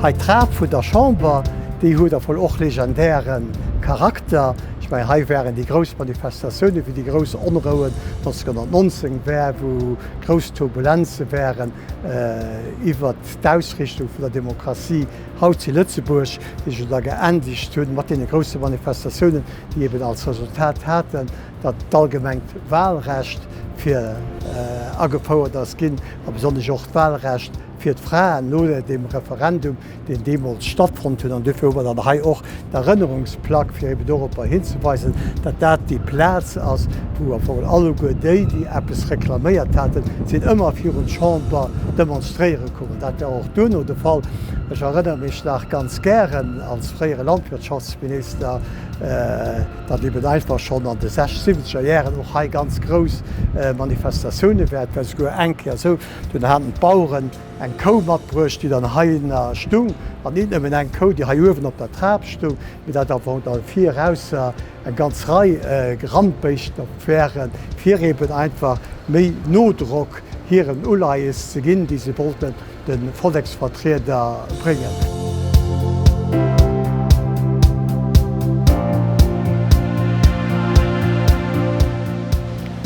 Hei d'Trap vun der Chamber, déi huet a voll och legendäre Charakter. Ech mengen, hei waren déi grouss Manifestatiounen, wéi déi grouss Onrouen 1919 war, wou grouss Turbulenze waren iwwert d'Ausrichtung vun der Demokratie haut zu Lëtzebuerg, déi sech da geendegt hunn mat deene grousse Manifestatiounen, déi eben als Resultat haten, datt d'allgemengt Wahlrecht fir agefouert ass ginn a besonnesch och d'Wahlrecht fir d'Fraen no deem Referendum, deen deemools stattfonnt hunn. An duerfir hu mer dann hei och d'Erënnerungsplack, fir eben doropper hinzeweisen, datt dat déi Plaz ass, wou am Fong alleguer déi, déi eppes reklaméiert haten, sinn ëmmer virun d'Chamber demonstréiere komm. An dat war och duerno de Fall. Ech erënnere mech nach ganz gären als fréiere Landwirtschaftsminister, datt eben einfach schonn an de sech-, siwwenzeger Jären och hei ganz grouss Manifestatioune waren. Et war souguer eng Kéier esou, dunn haten d'Baueren eng Kou matbruecht, déi dann heihinner stung, an nit nëmmen eng Kou, déi hei uewen op der Trap stung, mee dat awer da virausser eng ganz Rei Randbéischter wären, fir eben einfach méi Nodrock hiren Uleies ze ginn, déi se wollten de Volleksvertrieder bréngen.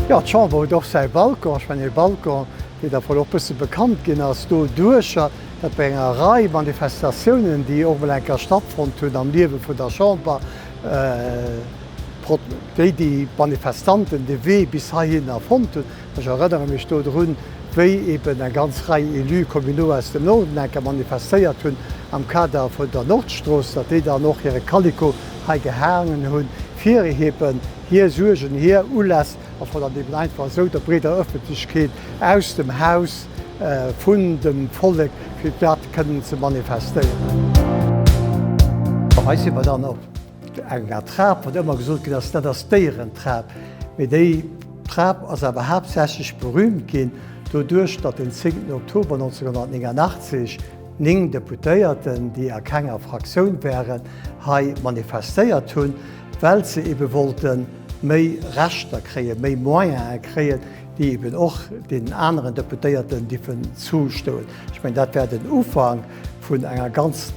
Jo, d'Chamber huet och säi Balcon. Ech mengen, e Balcon, dee da wuel och bësse bekannt ginn ass doduercher, datt bei enger Rei Manifestatiounen, déi och mol eng Kéier stattfonnt hunn am Liewe vun der Chamber, déi déi Manifestanten de Wee bis heihinner fonnt hunn. Ech erënnere mech do drun, wéi eben eng ganz Rei Élus communaux aus dem Norden eng Kéier manifestéiert hunn am Kader vun der Nordstrooss, datt déi dann och hire Calicot hei gehaangen hunn, fir eben hir Suergen, hir Uläss A wou dann eben einfach esou der breeder Ëffentlechkeet aus dem Haus vun dem Vollek, fir dat kënnen ze manifestéieren. Hei si mer dann op enger Trap, wat ëmmer gesot ginn ass, dat ass d'Déierentrap. Mee déi Trap ass awer haaptsächlech berühmt ginn doduerch, datt den 10 Oktober 1989 9 Deputéierten, déi a kenger Fraktioun wären, hei manifestéiert hunn, well se ebe wollte méi Rechter kréien, méi Moyene kréien, déi eben och deenen aneren Deputéierten dierfen zustoen. Ech mengen, dat war den Ufank vun enger ganz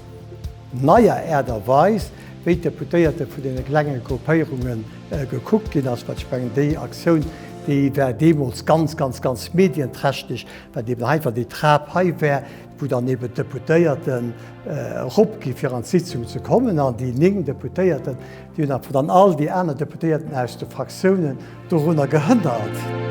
neier Äert a Weis, wéi d'Deputéierte vun deene klenge Gruppéierunge gekuckt ginn ass. Well ech mengen, déi Aktioun, déi war deemools ganz, ganz, ganz medienträchteg, well eben einfach déi Trap hei war, wou dann eben d'Deputéierten eropgi fir an d'Sitzung ze kommen, an déi 9 Deputéierten, déi hunn awer dann all déi aner Deputéierten aus de Fraktiounen dorunner gehënnert.